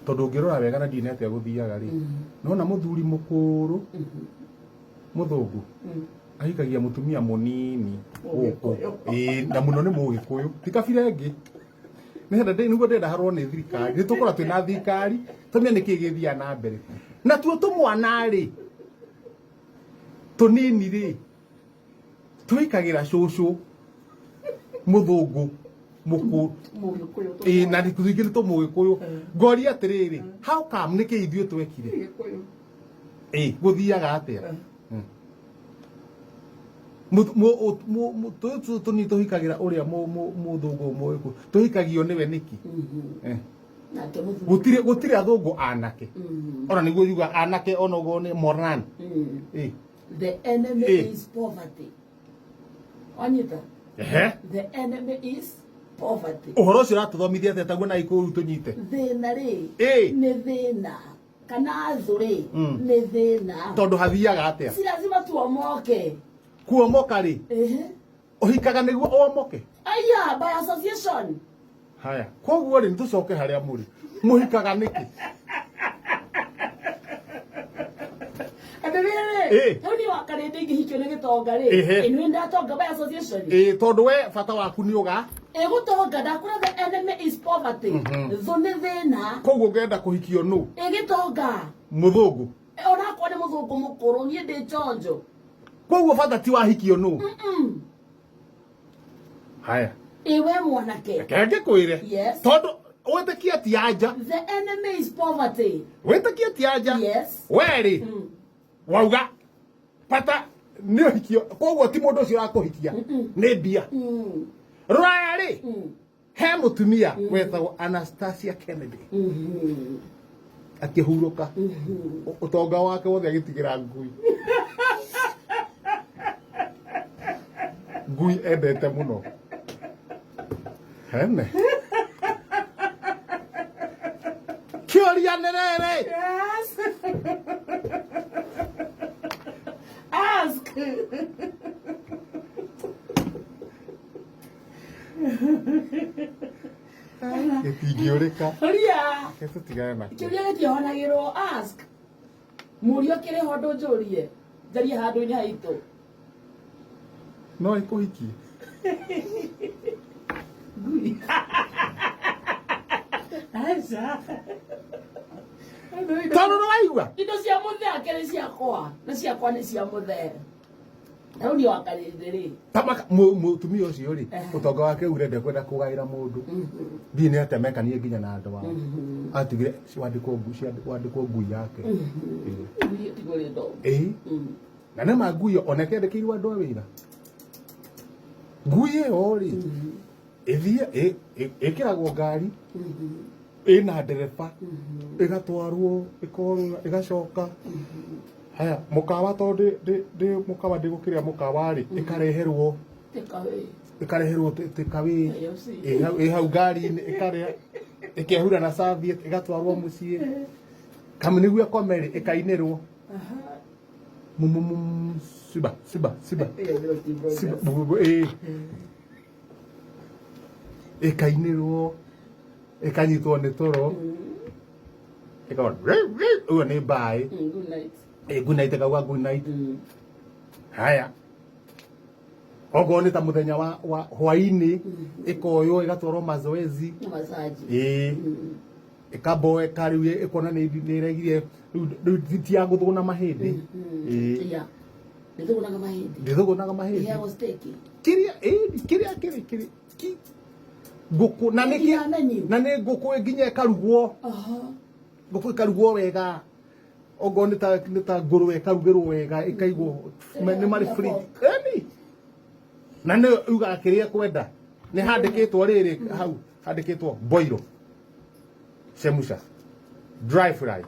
Tondũ ũngĩrora wega na ndiĩ nĩ atĩa gũthiaga rĩ, nona mũthuri mũkũrũ mũthũngũ ahikagia mũtumia mũnini gũkũ. Mũgĩkũyũ. Ĩĩ, na mũno nĩ mũgĩkũyũ, ti kabira ĩngĩ. Nĩgetha nĩguo ndĩrenda harwo nĩ thirikari, nĩ tũkorwo twĩna thirikari tũmenye nĩkĩ gĩthiaga na mbere. Natuo tũmwana rĩ, tũnini rĩ, twĩkagĩra cũcũ mũthũngũ mũkũ Mũgĩkũyũ. Ĩĩ, na rĩngĩ nĩ tũmũgĩkũyũ. Ngoria atĩrĩrĩ, how come, nĩkĩ ithuĩ twekire? Gĩkũyũ. Ĩĩ, gũthiaga atĩa? Tũtũ tũnini tũhikagĩra ũrĩa mũthũngũ mũgĩkũyũ, tũhikagio nĩwe nĩkĩ? Nake mũthuri. Gũtirĩ athũngũ anake, ona nĩguo yuga anake, ona ũguo nĩ moran. Ĩĩ. The enemy is poverty. Wanyita? Ehe. The enemy is poverty. Ũhoro ũcio ũratũthomithia atĩa taguo na Gĩkũyũ tũnyite? Thĩna rĩ, nĩ thĩna. Kana thũ rĩ, nĩ thĩna. Tondũ hathiaga atĩa? Si lazima tuomoke. Kuomoka rĩ, ũhikaga nĩguo ũomoke? Aya, by association. Haya, koguo rĩ, nĩtũcoke harĩa mũrĩ, mũhikaga nĩkĩ? Atĩrĩrĩ, rĩu niĩ wakarĩndĩ ingĩhikio nĩ gĩtonga rĩ, ĩ nĩ ndatonga by association. Ĩĩ, tondũ we bata waku nĩ ũga Ĩ gũtonga, ndakwĩra the enemy is poverty. Thũ nĩ thĩna. Koguo ũngĩenda kũhikio nũ? Ĩ gĩtonga. Mũthũngũ? Onakorwo nĩ mũthũngũ mũkũrũ, niĩ ndĩ chonjo. Koguo bata ti wahikio nũ? Haya. Ĩ we mwanake. Reke ngĩkwĩre. Yes. Tondũ wĩtĩkie ti anja. The enemy is poverty. Wĩtĩkie ti anja. Yes. We rĩ, wauga bata nĩ ũhikio, koguo ti mũndũ ũcio ũrakũhikia, nĩ mbia. Rũraya rĩ, he mũtumia wetagwo Anastasia Kennedy, akĩhurũka, ũtonga wake wothe agĩtigĩra ngui. Ngui endete mũno hene. Kĩũria nĩ rĩrĩ. Yes. Ask. Gĩtingĩũrĩka. Ũria. Reke tũtigane nakĩo. Kĩũria gĩtiahonagĩrwo. Ask. Mũrio kĩrĩ ho, ndũnjũrie. Njarie handũ-inĩ haitũ. No ĩkũhikie? Ngui. Aca. Tondũ nĩ waigua. Indo cia mũthee akĩrĩ ciakwa, na ciakwa nĩ cia mũthee. Rĩu niĩ wakarĩndĩ rĩ. Tamaka mũtumia ũcio rĩ, ũtonga wake ure ndekwenda kũgaĩra mũndũ. Ndiĩ nĩ atĩa mekanie nginya na andũ ao. Atigire wandĩkwo ngui yake. Ĩĩ. Ngui ĩtigwo rĩ ndogo. Ĩĩ. Na nĩ ma ngui ĩyo ona ĩkĩandĩkĩirwo andũ a wĩra. Ngui ĩyo rĩ, ĩthiĩ ĩkĩragwo ngari ĩna ndereba, ĩgatwarwo, ĩkorũra, ĩgacoka. Haya, mũkawa, tondũ ndĩ mũkawa, ndĩgũkĩrĩa mũkawa rĩ, ĩkareherwo. Take away. Ĩkareherwo take away. KFC. Ĩ hau ngari-inĩ, ĩkarĩa, ĩkehura na serviette, ĩgatwarwo mũciĩ. Kamũ nĩguo ĩkome rĩ, ĩkainĩrwo. Mumumum, siba siba siba siba bu- bu- ĩ ĩkainĩrwo, ĩkanyitwo nĩ toro, ĩkauga ũguo nĩ mbaĩ. Good night. Ĩ, good night, ĩkauga good night. Haya, okorwo nĩ ta mũthenya wa hwainĩ, ĩkoywo ĩgatwarwo mazoezi. Massage. Ĩĩ, ĩkaboeka rĩu, ĩkona nĩ ĩregire rĩu ti ya gũthũgũna mahĩndĩ. Ĩĩ. Yeah. Nĩthũgũnaga mahĩndĩ. Ndĩthũgũnaga mahĩndĩ. Ĩheagwo steak. Kĩrĩa, ĩĩ, kĩrĩa kĩrĩ kĩrĩ ki ngũkũ na nĩ Nginya menu. Na nĩ ngũkũ nginya ĩkarugwo. Ngũkũ ĩkarugwo wega, okorwo nĩ ta ngũrwe, ĩkarugĩrwo wega, ĩkaigwo nĩ marĩ fridge eni, na nĩ yugaga kĩrĩa kwenda. Nĩ handĩkĩtwo rĩrĩ hau, handĩkĩtwo boilo, chemusha, dry fry,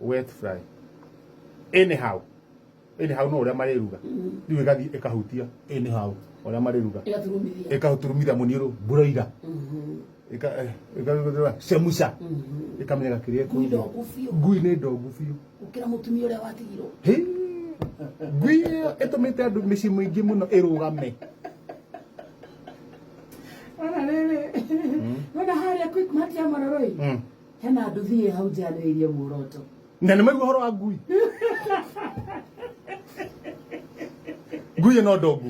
wet fry, anyhow anyhow, no ũrĩa marĩruga. Rĩu ĩgathiĩ ĩkahutia anyhow ũrĩa marĩruga. Ĩgaturumithia. Ĩkaturumithia mũniũrũ broiler, chemusha, ĩkamenyaga kĩrĩa Ngui ĩkũruga. ndongu biũ. Ngui nĩ ndongu biũ. Gũkĩra mũtumia ũrĩa watigirwo. Hĩ, ngui ĩyo ĩtũmĩte andũ mĩciĩ mĩingĩ mũno ĩrũgame. Ona rĩrĩ, ona harĩa Quickmart ya Maroroi. Hena nduthi ĩ hau njanĩrĩirie muoroto. Na nĩ maigua ũhoro wa ngui, ngui ĩno ndongu.